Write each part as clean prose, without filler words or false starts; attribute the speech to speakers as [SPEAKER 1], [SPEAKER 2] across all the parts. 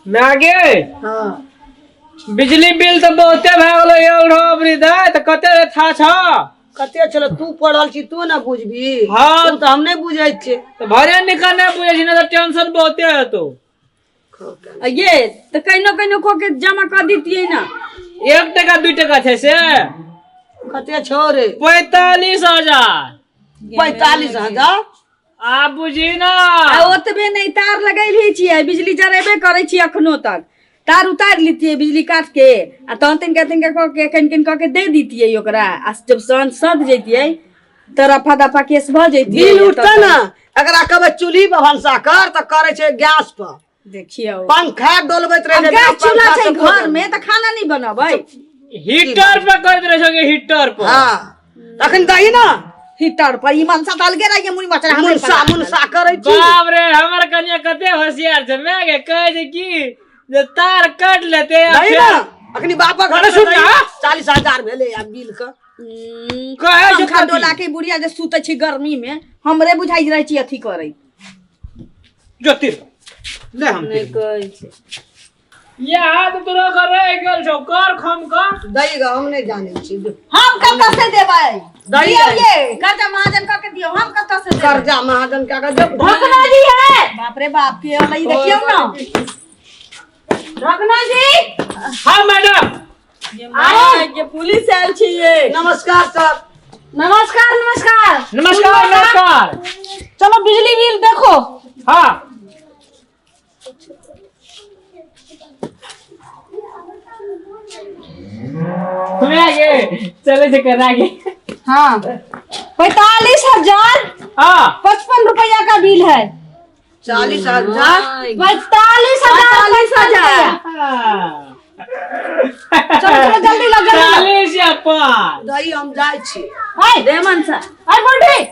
[SPEAKER 1] माय गे।
[SPEAKER 2] हाँ।
[SPEAKER 1] बिजली बिल तऽ बहुते भए गेलै एल रहो अबरी दाय तऽ कते रे था छ।
[SPEAKER 2] कते छलो तू पढ़ल छी तू ना बुझबी।
[SPEAKER 1] हाँ।
[SPEAKER 2] तू तऽ हम नहि बुझै छियै।
[SPEAKER 1] तऽ भरे निकल नहि बुझै छी, नहि तऽ टेंशन बहुते हेतौ।
[SPEAKER 3] ये तऽ कहिनो कहिनो कऽ के जमा कऽ दितियै ना।
[SPEAKER 1] 1 टका 2 टका छै से।
[SPEAKER 2] कते छौ रे?
[SPEAKER 1] 45,000।
[SPEAKER 2] 45,000?
[SPEAKER 1] आब बुझी ना।
[SPEAKER 3] आ ओतबे नहि, तार लगैले छियै, बिजली जरेबे करै छियै अखनो तक। तार उतारि लितियै बिजली काट के आ तहन तनिका तनिका कऽ के कनि कनि कऽ के दे दितियै ओकरा, आ जब सहन सध जैतियै तऽ रफा दफा केस भऽ जैतियै।
[SPEAKER 2] बिल उठतै ना, एकरा कहबै चूल्ही पर भनसा कर तऽ करै छै गैस पर।
[SPEAKER 3] देखियौ
[SPEAKER 2] पंखा डोलबैत रहै छै,
[SPEAKER 3] गैस चूल्हा
[SPEAKER 2] पंखा
[SPEAKER 3] छै
[SPEAKER 2] से
[SPEAKER 3] घर में तऽ खाना नहि बनबै।
[SPEAKER 1] हीटर पर करैत रहै छौ हीटर पर।
[SPEAKER 2] हाँ अखन दही ना
[SPEAKER 3] हीटर पर ई मनसा तऽ अलगे रहै मुनि मचरा हमरे
[SPEAKER 2] मुनसा
[SPEAKER 3] पर।
[SPEAKER 2] मुनसा करै छी।
[SPEAKER 1] बाप रे, हमर कनिया कते होशियार छै। मैं के कहै छै की जे तार काट लेते आ
[SPEAKER 2] दही
[SPEAKER 1] फेर
[SPEAKER 2] ना अखनी बापा घर
[SPEAKER 1] अरे सुन ना।
[SPEAKER 2] 40,000 भेलै आ बिल के।
[SPEAKER 1] कहै छै
[SPEAKER 3] पंखा
[SPEAKER 1] कथी?
[SPEAKER 3] डोला के बुढ़िया जे सुतै छै गर्मी में, हमरे बुझाइ रहै छी अथी करै।
[SPEAKER 1] जो तिर ले हम
[SPEAKER 3] नहि कहै छै।
[SPEAKER 1] ये हाथ तोरा घर रह गेल छौ, कर खम कर।
[SPEAKER 2] दही ग हम नहि जानै छी।
[SPEAKER 3] हम कतऽ से देबै?
[SPEAKER 2] दही
[SPEAKER 3] दियौ
[SPEAKER 2] दही।
[SPEAKER 3] ये कर्जा महाजन कऽ के दियौ, हम कतऽ से देबै?
[SPEAKER 2] कर्जा महाजन कऽ के देब।
[SPEAKER 3] ढकना जी है, बाप रे बाप के अलै देखियौ ना। ढकना जी।
[SPEAKER 1] हाँ मैडम।
[SPEAKER 3] अरे के पुलिस आयल छी ये।
[SPEAKER 2] नमस्कार सर।
[SPEAKER 4] नमस्कार नमस्कार।
[SPEAKER 1] नमस्कार नमस्कार।
[SPEAKER 4] चलो बिजली बिल देखो।
[SPEAKER 1] हाँ हमें चले से करा के।
[SPEAKER 4] हाँ 45,000
[SPEAKER 1] हाँ
[SPEAKER 4] 55 रुपया का बिल है।
[SPEAKER 2] 40,000
[SPEAKER 4] 45,000
[SPEAKER 3] 45,000।
[SPEAKER 1] हाँ।
[SPEAKER 4] चलो चलो जल्दी लग जल्दी लग।
[SPEAKER 1] 40 या 5।
[SPEAKER 2] दही हम जाइ छी।
[SPEAKER 4] हाय
[SPEAKER 3] दे मनसा।
[SPEAKER 4] अरे बूढ़ी,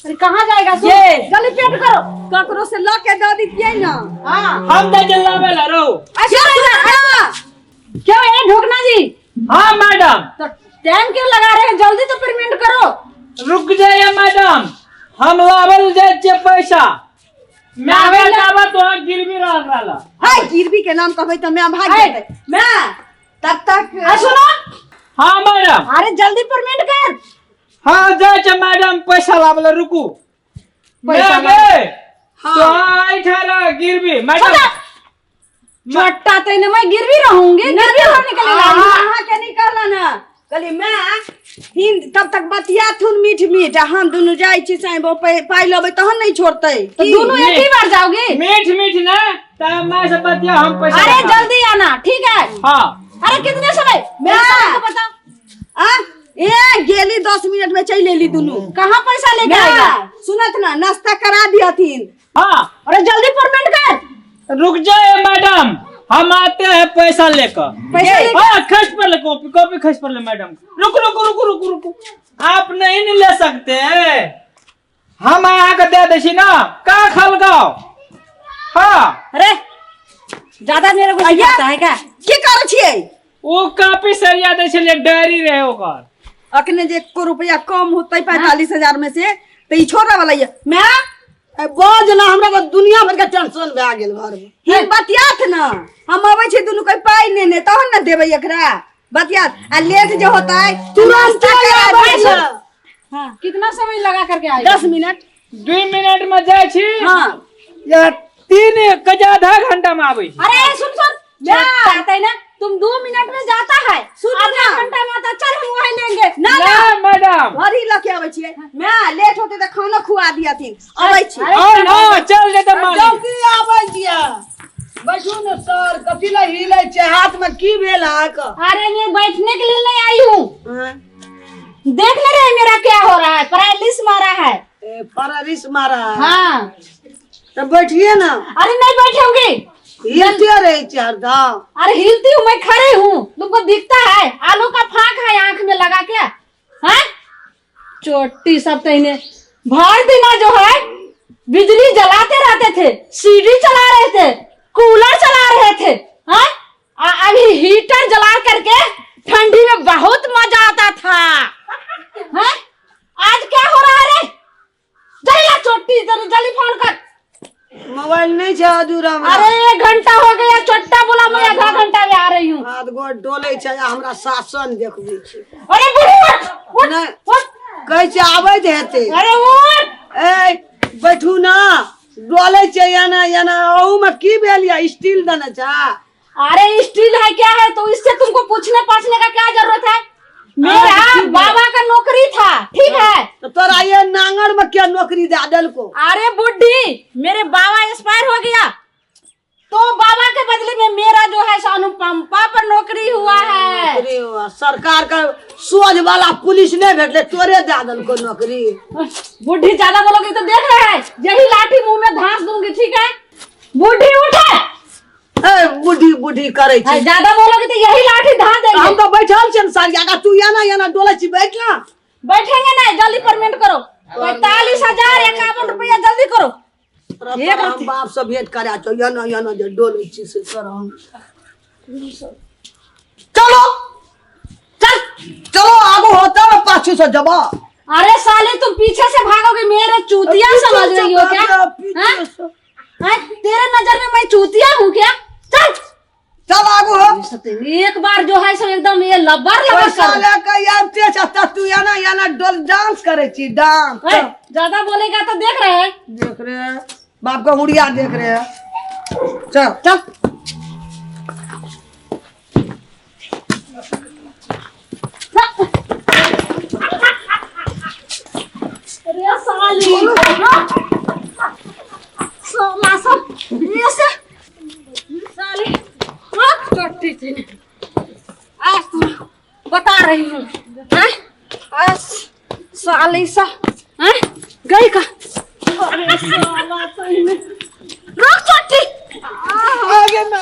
[SPEAKER 4] अरे कहाँ जाएगा? सुन,
[SPEAKER 3] ये।
[SPEAKER 4] जल्दी पेट करो।
[SPEAKER 3] ककरो से ल के दऽ दितियै ना।
[SPEAKER 4] हाँ
[SPEAKER 1] हम तो जलावे ला रहो।
[SPEAKER 4] अच्छा अच्छा क्यों ए ढोकना जी?
[SPEAKER 1] हाँ मैडम।
[SPEAKER 4] तो टाइम क्यों लगा रहे हैं, जल्दी तो पेमेंट करो।
[SPEAKER 1] रुक जाइए मैडम, हम लावल जाए छे पैसा। मैं
[SPEAKER 4] लावल
[SPEAKER 1] लावा तो गिरवी रख रहा।
[SPEAKER 3] हाय गिरवी के नाम कहबै तऽ मैं भाग
[SPEAKER 4] हाय।
[SPEAKER 3] जेतै। मैं तब तक
[SPEAKER 4] अरे सुनो।
[SPEAKER 1] हाँ मैडम।
[SPEAKER 4] अरे जल्दी पेमेंट कर।
[SPEAKER 1] हाँ जाए छे मैडम, पैसा लावल रुकू।
[SPEAKER 4] पैसा
[SPEAKER 1] मैं गे।
[SPEAKER 2] हाँ।
[SPEAKER 1] तो आई ठहरा गिरवी मैडम।
[SPEAKER 4] छोटा तो इन्हें मैं गिरवी रहूंगी, गिरवी होने के लिए लाई हूँ।
[SPEAKER 3] अहाँ के नहीं कहला ना, कहली मैं हिंद तब तक बतियाथुन मीठ मीठ, आ हम दुनू जाइ छी साईं बाबा पाइ लेबै तहन नहीं छोड़तै।
[SPEAKER 4] तो दोनों एक ही बार जाओगे?
[SPEAKER 1] मीठ मीठ ना तब मैं से बतिया हम पैसा
[SPEAKER 4] अरे
[SPEAKER 1] लगा।
[SPEAKER 4] जल्दी आना ठीक है।
[SPEAKER 1] हाँ।
[SPEAKER 4] अरे कितने समय?
[SPEAKER 3] मैं
[SPEAKER 4] मेरा तो बताओ।
[SPEAKER 3] आ ए गेली 10 मिनट में चल एली दुनू।
[SPEAKER 4] कहाँ पैसा लेके
[SPEAKER 3] ना,
[SPEAKER 4] आएगा?
[SPEAKER 3] सुनत ना, नाश्ता करा दियथिन।
[SPEAKER 1] हाँ।
[SPEAKER 4] अरे जल्दी पेमेंट कर।
[SPEAKER 1] रुक जाए मैडम, हम आते हैं पैसा लेकर।
[SPEAKER 4] पैसा लेकर?
[SPEAKER 1] हाँ, खस पर ले, कॉपी कॉपी खस पर ले मैडम। रुको रुको रुको रुको रुको, आप नहीं न ले सकते, हम आके दे दे छी ना का खल गाओ। हाँ।
[SPEAKER 4] अरे ज्यादा मेरे को सिखाता है क्या?
[SPEAKER 3] की करै छियै?
[SPEAKER 1] वो कॉपी सरिया दे छलियै, डायरी रहे ओकर।
[SPEAKER 3] अखने जे 1 रुपया कम होतै 45,000 में से तऽ ई छोड़ऽ वाला ये। मैं
[SPEAKER 2] ए, बाज ना, हमरा तऽ दुनिया भर के टेंशन भए गेल घर में।
[SPEAKER 3] हिन बतियात ना, हम अबै छी दुनू कोई पाइ नेने तहन ने देबै एकरा। बतियात आ लेट जे होतै
[SPEAKER 2] तुरंत
[SPEAKER 3] नाश्ता करा
[SPEAKER 2] आबै
[SPEAKER 3] देबै।
[SPEAKER 2] छै।
[SPEAKER 4] हाँ, कितना समय लगा करके आएगा?
[SPEAKER 3] 10 मिनट।
[SPEAKER 1] 2 मिनट में जाइ छी।
[SPEAKER 3] हाँ।
[SPEAKER 1] या 3 कजे आधा घंटा में आबै छी।
[SPEAKER 4] अरे सुन सुन,
[SPEAKER 3] ना।
[SPEAKER 4] जाता है ना तुम 2 मिनट में जाता है,
[SPEAKER 3] सुनो
[SPEAKER 4] आधा
[SPEAKER 3] ना।
[SPEAKER 4] घंटा में आता, चल हम वही लेंगे।
[SPEAKER 3] ना ना
[SPEAKER 1] ना मैडम,
[SPEAKER 3] घर ही लके अबै छियै। मैं लेट होतै तऽ खानो खुआ दियथिन। अबै छी।
[SPEAKER 4] अरे
[SPEAKER 1] और ना चल जेतै मालिक।
[SPEAKER 2] जल्दी आबै छियै। बैठू ने सर, कथी लए हिलै छै हाथ में की भेल अहाँके?
[SPEAKER 4] अरे मैं बैठने के लिए नहीं आई हूँ।
[SPEAKER 2] हाँ।
[SPEAKER 4] देख ले रहे मेरा क्या हो रहा है, पैरालिस मारा है।
[SPEAKER 2] ए, पैरालिस मारा है।
[SPEAKER 4] हाँ।
[SPEAKER 2] तो बैठिए ना।
[SPEAKER 4] अरे नहीं बैठूंगी।
[SPEAKER 2] हिलते रहे छै हरदम।
[SPEAKER 4] अरे हिलती हूँ मैं, खड़ी हूँ, तुमको दिखता है? आलू का फाक है आंख में लगा के। हाँ चोटी सब तो इन्हें भर दिना जो है बिजली जलाते रहते थे, सीढ़ी चला रहे थे, कूलर चला रहे थे। हाँ अभी हीटर जला करके ठंडी में बहुत मजा आता था। हाँ आज क्या हो रहा है रे? जल्दी ला चोटी, जल्दी जल्दी फोन कर।
[SPEAKER 2] मोबाइल नहीं छै अधूरा हमरा।
[SPEAKER 4] अरे 1 घंटा हो गया।
[SPEAKER 2] डोलै छै आ हमरा शासन देखबै छै।
[SPEAKER 4] अरे बूढ़ी उठ उठ
[SPEAKER 2] नहि
[SPEAKER 4] उठ।
[SPEAKER 2] कहै छै आबैत हेतै।
[SPEAKER 4] अरे उठ।
[SPEAKER 2] ए बैठू ना, डोलै छै एना एना। ओहूमे की भेल या स्टील देने छै?
[SPEAKER 4] अरे स्टील है क्या है, तो इससे तुमको पूछने पाछने का क्या जरूरत है? मेरा बाबा का नौकरी था, ठीक है?
[SPEAKER 2] तो तोरा ये नांगर में क्या नौकरी दे देलको?
[SPEAKER 4] अरे बुढ़ी, मेरे बाबा एक्सपायर हो गया तो बाबा के बदले में मेरा जो है सो अनुपंपा पर नौकरी हुआ है।
[SPEAKER 2] नौकरी हुआ। सरकार का सोझ वाला पुलिस नहीं भेटले, तोरे दे देलको नौकरी।
[SPEAKER 4] बुढ़ी ज्यादा बोलोगी तो देख रहे हैं यही लाठी मुंह में धांस दूंगी, ठीक है? बुढ़ी उठे।
[SPEAKER 2] ए बूढ़ी बूढ़ी करे छी।
[SPEAKER 4] ज्यादा बोलोगी तो यही लाठी धांस देंगे।
[SPEAKER 2] हम तो बैठल छियन सारिया का, तू एना एना डोलै छी, बैठ ना।
[SPEAKER 4] बैठेंगे नहीं, जल्दी पेमेंट करो। 45,051 रुपया जल्दी करो।
[SPEAKER 2] तोरा तोरा हम बाप से भेंट करा छौ, एना एना जे डोलै छी से तोरा हम। चलो चल चलो, आगू होता ना पाछू से जबा।
[SPEAKER 4] अरे साले तुम पीछे से भागोगे, मेरे चूतिया समझ रही हो क्या?
[SPEAKER 2] पीछे
[SPEAKER 4] हाँ?
[SPEAKER 2] से।
[SPEAKER 4] हाँ? तेरे नजर में मैं चूतिया हूँ क्या? चल
[SPEAKER 2] चल आगू हो।
[SPEAKER 4] एक बार जो है सो एकदम ये लबर लबर
[SPEAKER 2] पैसा
[SPEAKER 4] कर।
[SPEAKER 2] लेके आबिते छ त तू एना एना डोल डांस करे छी डांस।
[SPEAKER 4] ए, ज्यादा बोलेगा तो देख रहे हैं।
[SPEAKER 2] देख रहे हैं बाप का उड़िया देख रहे हैं। चल
[SPEAKER 4] चल। अरे साली साला सब ये से साली चट्टी थी। आज तू बता रही हूँ हैं? आज साली सा हैं? गई का? अरे साला सही में रुक चट्टी।
[SPEAKER 2] आगे ना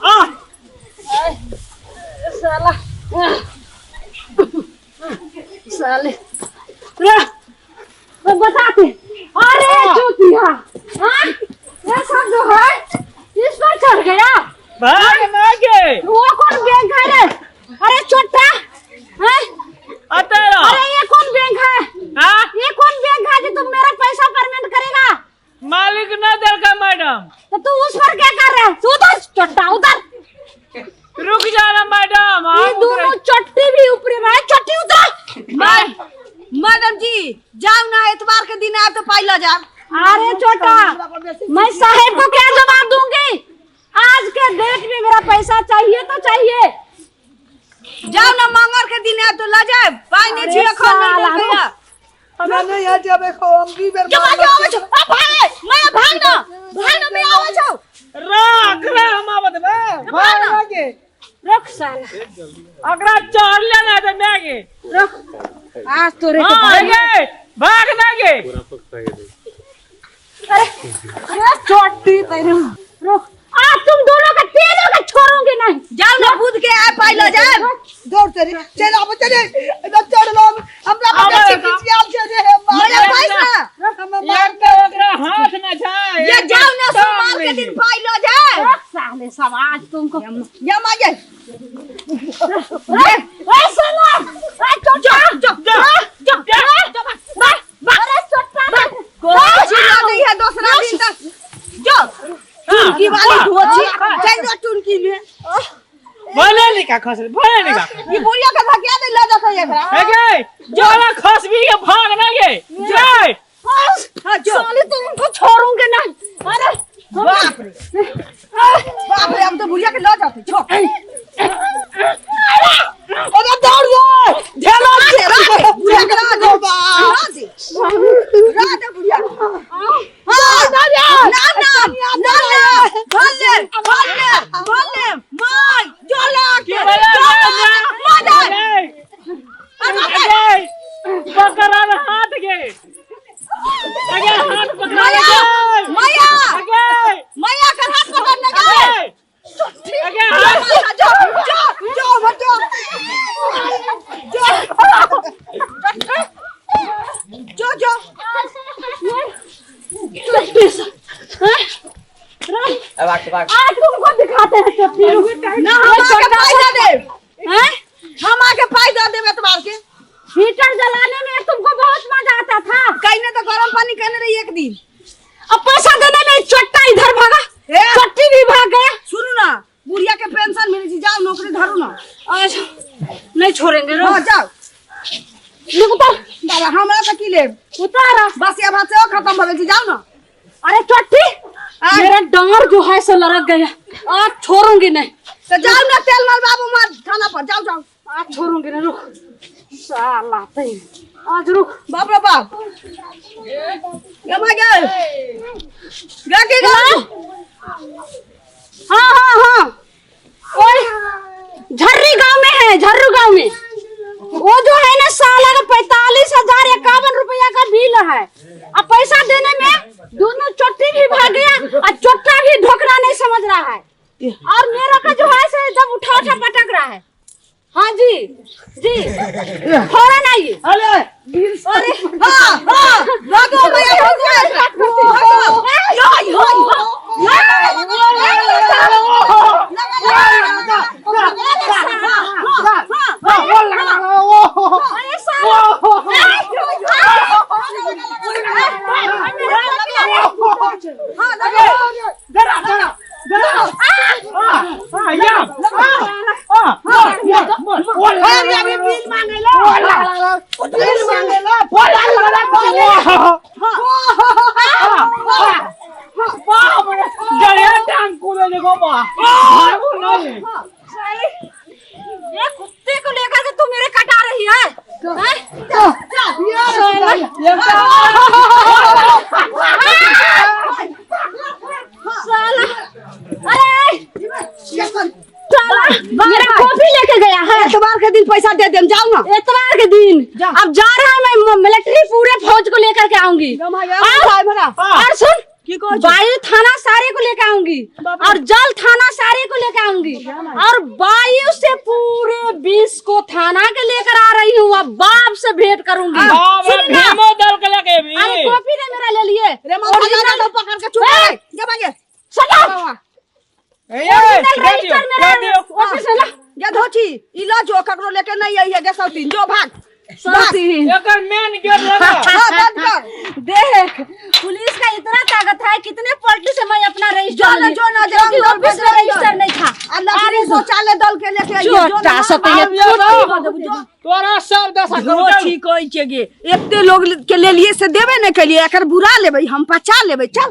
[SPEAKER 1] आ
[SPEAKER 4] साला साले रे, मैं बताते। अरे चूतिया, हाँ? ये सब जो है इस पर चढ़ गया।
[SPEAKER 1] भाग ना गे।
[SPEAKER 4] वो कौन बैंक है रे? अरे छोटा हैं?
[SPEAKER 1] अतेरा।
[SPEAKER 4] अरे ये कौन बैंक है?
[SPEAKER 1] हाँ?
[SPEAKER 4] ये कौन बैंक है जो तुम मेरा पैसा पेमेंट करेगा?
[SPEAKER 1] मालिक न देलका मैडम।
[SPEAKER 4] तो तू उस पर क्या कर रहा है? उधर चट्टा उधर।
[SPEAKER 1] रुक जाना मैडम।
[SPEAKER 4] ये दोनों चट्टी भी ऊपर में है, चट्टी उतर।
[SPEAKER 3] मैडम जी जाओ ना, एतवार के दिन आए तो पाई ल जाओ।
[SPEAKER 4] अरे छोटा, मैं साहेब को क्या जवाब दूंगी? आज के डेट में मेरा पैसा चाहिए तो चाहिए।
[SPEAKER 3] जाओ ना, मंगल के दिन आए तो ल जाए। पाई नहीं छी
[SPEAKER 4] अरे
[SPEAKER 3] एखन नहीं
[SPEAKER 4] साला,
[SPEAKER 3] देलकै।
[SPEAKER 2] हमरा नहीं है जब देखो हम भी बेर
[SPEAKER 3] जो आवे छौ, आ भाग, मैं भाग ना, भाग ना, मैं आवे छौ।
[SPEAKER 1] राख रे हम आवत बे। भाग ना गे।
[SPEAKER 4] रुक साला,
[SPEAKER 1] अगरा चढ़ लेना ते मैं गे।
[SPEAKER 4] रुक आज तोरे के
[SPEAKER 1] हां गे भाग ना गे।
[SPEAKER 4] अरे अरे चोटी तेरे, रुक आज तुम दोनों का तीनों का छोड़ूंगी नहीं।
[SPEAKER 3] जाओ ना, कूद के आए पाई ल जाए।
[SPEAKER 2] दौड़ चली चल आब चले इधर चढ़ लो। हमरा
[SPEAKER 1] आबे
[SPEAKER 2] बच्चा
[SPEAKER 1] का।
[SPEAKER 2] खिसियाल छै रे
[SPEAKER 3] मेरा पैसा
[SPEAKER 2] हम
[SPEAKER 1] यार तो ओकरा हाथ ना जाए।
[SPEAKER 3] ये जाओ ना, सोमवार के दिन पाई ल जाए।
[SPEAKER 4] रुक साले सब आज तुमको
[SPEAKER 3] या माजे
[SPEAKER 4] अरे ए साला, ए चोटा
[SPEAKER 1] जा जा जा।
[SPEAKER 4] अरे चोटा
[SPEAKER 3] कोची ल गई है दूसरा दिन तक। जो टुनकी वाली धोची चल जो टुनकी में
[SPEAKER 1] भले निका खस भले निका।
[SPEAKER 3] ये बुढ़िया के धकिया दे ल जाता एकरा।
[SPEAKER 1] ए गे जोरा खस भी के भाग ना गे। जय
[SPEAKER 3] हां जो
[SPEAKER 4] साले तुमको छोड़ूंगी नहीं। अरे
[SPEAKER 3] बाप रे बाप रे, हम तो बुढ़िया के ल जाते छो।
[SPEAKER 2] अरे दौड़ रे ढेला छै
[SPEAKER 3] बुढ़िया के रा दे, रा दे, रा दे बुढ़िया। हां ना ना ना ना, भले भले भले my जोला
[SPEAKER 1] के
[SPEAKER 3] के
[SPEAKER 1] बोला
[SPEAKER 3] माय
[SPEAKER 1] अरे पकड़ा ना हाथ गे। अगे हाथ पकड़ा
[SPEAKER 3] माया
[SPEAKER 1] गे।
[SPEAKER 3] माया
[SPEAKER 1] अगे
[SPEAKER 3] माया कर हाथ पकड़ने गए।
[SPEAKER 1] अगे हाथ
[SPEAKER 3] जो जो जो बच्चो जो जो जो
[SPEAKER 4] चोटी से आज तुमको दिखाते हैं चोटी।
[SPEAKER 3] ना हम आके पाई दे देब,
[SPEAKER 4] हैं?
[SPEAKER 3] हम आके पाई दे देब एतवार के।
[SPEAKER 4] हीटर जलाने में तुमको बहुत मजा आता था।
[SPEAKER 3] कहीं तो गरम पानी कहने रही एक दिन।
[SPEAKER 4] अब पैसा देने में चट्टा इधर भागा,
[SPEAKER 3] ए!
[SPEAKER 4] चट्टी भी भाग गया।
[SPEAKER 3] सुनू ना, बुढ़िया के पेंशन मिली छी।
[SPEAKER 4] छोड़ेंगे, रुक।
[SPEAKER 3] हाँ जाओ।
[SPEAKER 4] रुक, उतर।
[SPEAKER 3] बाबा हमरा से की लेब?
[SPEAKER 4] उतारा।
[SPEAKER 3] बस ये भात सेहो खत्म भऽ गेल छै, जाउ ना।
[SPEAKER 4] अरे चट्टी, मेरा डांर जो है सो लड़क गया, आज छोड़ूंगी नहीं।
[SPEAKER 3] तो जाओ ना तेल माल बाबू मार थाना पर, जाओ जाओ।
[SPEAKER 4] आज छोड़ूंगी नहीं, रुक साला तेरे, आज रुक।
[SPEAKER 3] बाप रे बाप, गमा गए गे के गे।
[SPEAKER 4] हाँ हाँ हाँ, ओए झर्री गांव में है, झर्रू गांव में वो जो है ना साला का 45,051 रुपया का बिल है। अब पैसा देने में दोनों चोटी भी भाग गया और चोटा भी ढोकरा नहीं समझ रहा है, और मेरा का जो है से जब उठा उठा पटक रहा है। हाँ जी जी, फौरन आइए।
[SPEAKER 1] अरे
[SPEAKER 4] अरे
[SPEAKER 3] हाँ हाँ, भागो भैया भागो भागो। यो यो
[SPEAKER 4] अरे साला, ये कुत्ते को लेकर के तू मेरे कटा रही है, हैं? साला, अरे साला मेरा कॉफी लेके गया है।
[SPEAKER 3] एतवार के दिन पैसा they them, जाओ ना।
[SPEAKER 4] एतवार के दिन अब जा रहा मैं मिलिट्री पूरे फौज को लेकर के आऊंगी। और सुन, वायु थाना सारे को लेकर आऊंगी और जल थाना सारे को लेकर आऊंगी और वायु से पूरे 20 को थाना के लेकर आ रही हूँ। अब बाप से भेंट करूंगी। सुन ना। अरे कॉफी ने मेरा ले लिए।
[SPEAKER 3] रे मां पकड़ के चुप कर जा भागे।
[SPEAKER 4] Shut up! Original register मेरा ऑफिस है ना।
[SPEAKER 3] गे धोची ई ल जो ककरो लेके नहीं आई है, गे सौतीन जो भाग।
[SPEAKER 4] सौतीन।
[SPEAKER 1] एकर मेन गेट लगा।
[SPEAKER 3] हाँ बंद कर।
[SPEAKER 4] देख पुलिस का इतना ताकत है, कितने पलटी से मैं अपना रजिस्टर
[SPEAKER 3] जो ना, जो ना, जो
[SPEAKER 4] क्योंकि
[SPEAKER 3] ना,
[SPEAKER 4] ऑफिस में रजिस्टर नहीं था।
[SPEAKER 3] आ लकड़ी शौचालय दल के लेके आई है, जो
[SPEAKER 4] चोटा
[SPEAKER 3] ना।
[SPEAKER 4] सतैया,
[SPEAKER 1] आब ये
[SPEAKER 4] चोटी।
[SPEAKER 1] बताओ, तोरा सब दशा करू चल।
[SPEAKER 3] धोची कहै छै गे, एते लोग के लेलिए से देबे नहीं केलिए, एकर बुरा लेबै हम, पचा लेबै, चल।